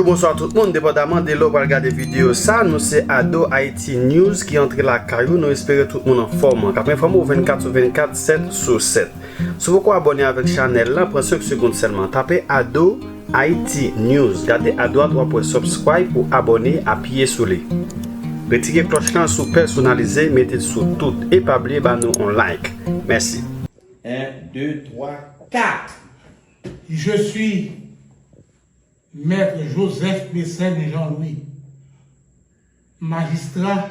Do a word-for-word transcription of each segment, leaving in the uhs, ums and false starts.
Bonswa tout moun, depandaman de lè w pral gade videyo sa, nou se Ado Haiti News ki antre lakay ou. Nou espere tout moun anfòm, k ap enfòme w vennkat sou vennkat, sèt sou sèt. Si w poko abòne avèk chanèl lan, pran senk segonn sèlman. Tape Ado Haiti News. Gade adwat, w ap wè subscribe pou abòne, apiye sou li. Retire klòch lan si w pèsonalize, mete l sou tout. E pa bliye ba nou yon like. Mèsi. Un, deux, trois, quatre. Je suis Maître Joseph Mécène Jean-Louis, magistrat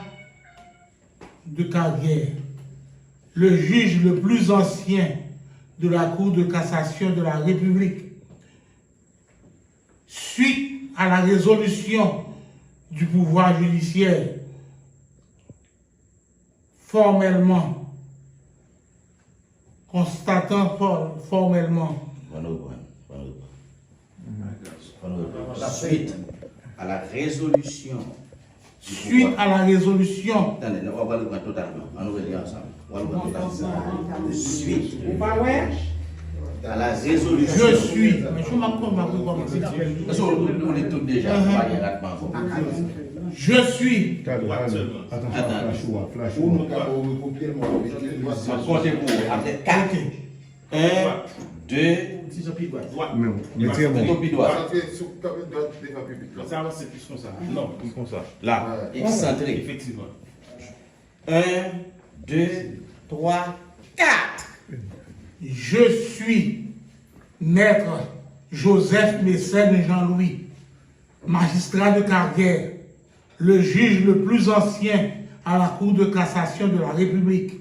de carrière, le juge le plus ancien de la Cour de cassation de la République, suite à la résolution du pouvoir judiciaire formellement, constatant for- formellement. Fò nou reprann, fò nou reprann. Fò nou reprann. Suite à la résolution. Suite à la résolution. Tande, nou pral reprann totalman. Ann nou rele ansanm. Pral reprann totalman. Suite. Ou pa wè? À la résolution. Je suis. Men jou m ap konn m ap rekòmanse. Èske ou, ou li tout deja? Ou pa gen ratman ankò? Je suis. Talè, talè. Atansyon, flash ou a, flash ou a. Ou nou ka rekopye l, mwen mete l. M ap konte pou ou. Apre kat. Ok. Un, deux. Ti jan pi dwat. Men, mete yon bon. Pi dwat. Sa avanse plis konsa. Non, pi konsa. La. Eksantre. Efektivman. Un, deux, trois, quatre. Je suis Maître Joseph Mécène Jean-Louis, magistrat de carrière, le juge le plus ancien à la Cour de cassation de la République.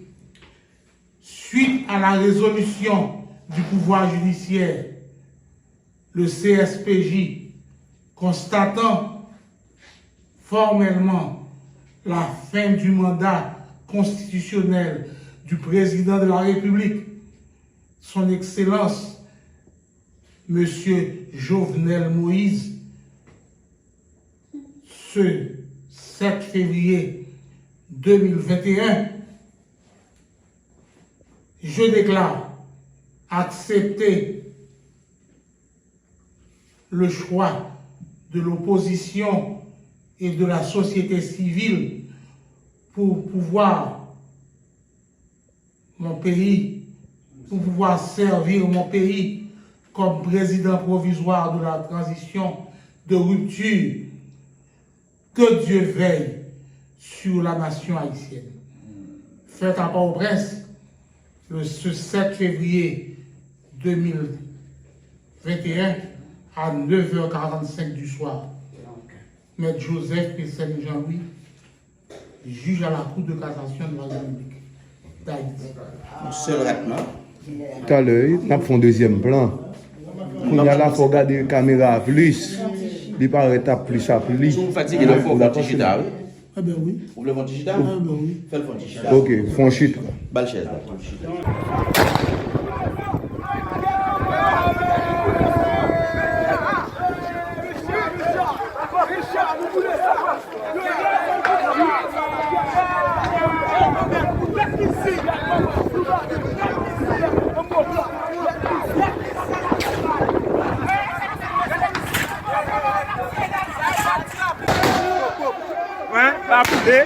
Suite à la résolution du pouvoir judiciaire, le C S P J, constatant formellement la fin du mandat constitutionnel du président de la République, son Excellence Monsieur Jovenel Moïse, ce sept février deux mille vingt et un, je déclare accepter le choix de l'opposition et de la société civile pour pouvoir mon pays, pour pouvoir servir mon pays comme président provisoire de la transition de rupture. Que Dieu veille sur la nation haïtienne. Fèt à Port-au-Prince, le, ce sept février deux mille vingt et un, à neuf heures quarante-cinq du soir. Maître Joseph Mécène Jean-Louis, juge à la Cour de cassation de la République d'Haïti. Yon sèl ratman. Talè, wi, n ap fè yon dezyèm plan. Kounye a la, fò w gade kamera a plis. Li parèt ap plis a plis. Si w fatige la, fò w fè yon ti chita, wi. Enben wi. Ou vle fè yon ti chita? Enben wi. Fè l fè yon ti chita. Ok, fè yon chita. Ba l chèz la. Wen, pa boule.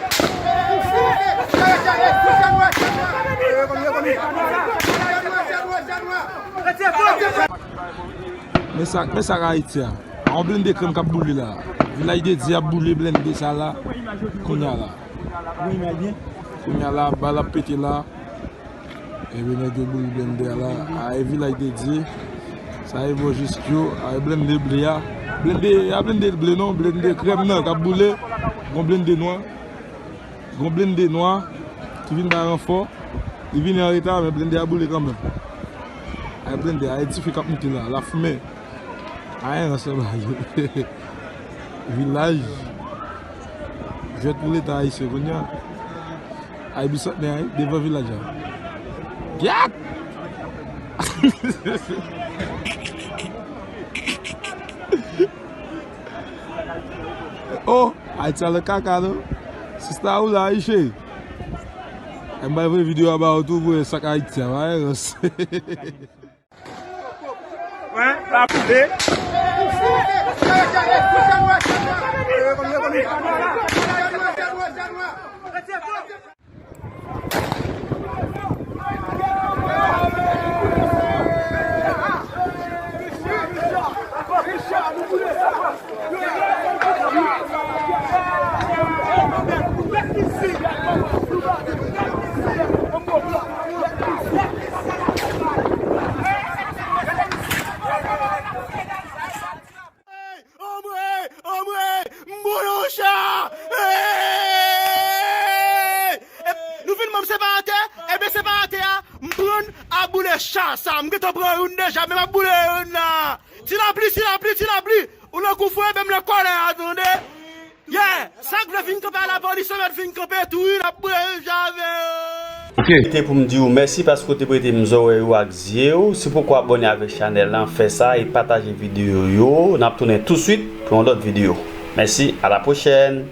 Men sa, men sa k Ayiti a. A yon blende krèm k ap boule la. Vilaj de Dye ap boule blende sa la. Kounye a la. Kounye a la, bal ap pete la. Epi nèg yo boule blende a la. A e Vilaj de Dye. Sa e bò Jistyo. A e blende ble a. Blende, a blende ble non. Blende krèm nan k ap boule. Gon blende nwa. Gon blende nwa ki vin bay ranfò. Li vini an reta, men blende a boule kanmenm. Ay blende, ay dife k ap moute la, lafimen. Ay ranse ba yo. Vilaj. Jwèt pou Leta ayisyen kounye a. Ay bisantnè ay devan vilaj la. Gyat! Oh! Ayiti a nan kaka non. Sista ou la wi cheri. M bay voye videyo a ba ou tou pou wè sa k Ayiti a, pa erans. Wen, la boule. Anmwe, anmwe, m boule yon cha! Hey! E, nou vin ban m separatè? Ebyen separatè a, m pran n a boule cha sa. M gentan pran youn deja, men m ap boule youn la. Ti lapli, ti lapli, ti lapli. Ou nan kou fre, men m nan kòlè a, tande. Yeah! Sa k vle vin kanpe a lapolis, yo mèt vin kanpe tou, wi, n ap boule youn deja avè yo. Ok. Te pou m di w mèsi paske w te prete m zòrèy ou ak zye w. Si w poko abòne avèk chanèl lan, fè sa e pataje videyo yo. N ap tounen touswit pou yon lòt videyo. Mèsi, a la pwochèn.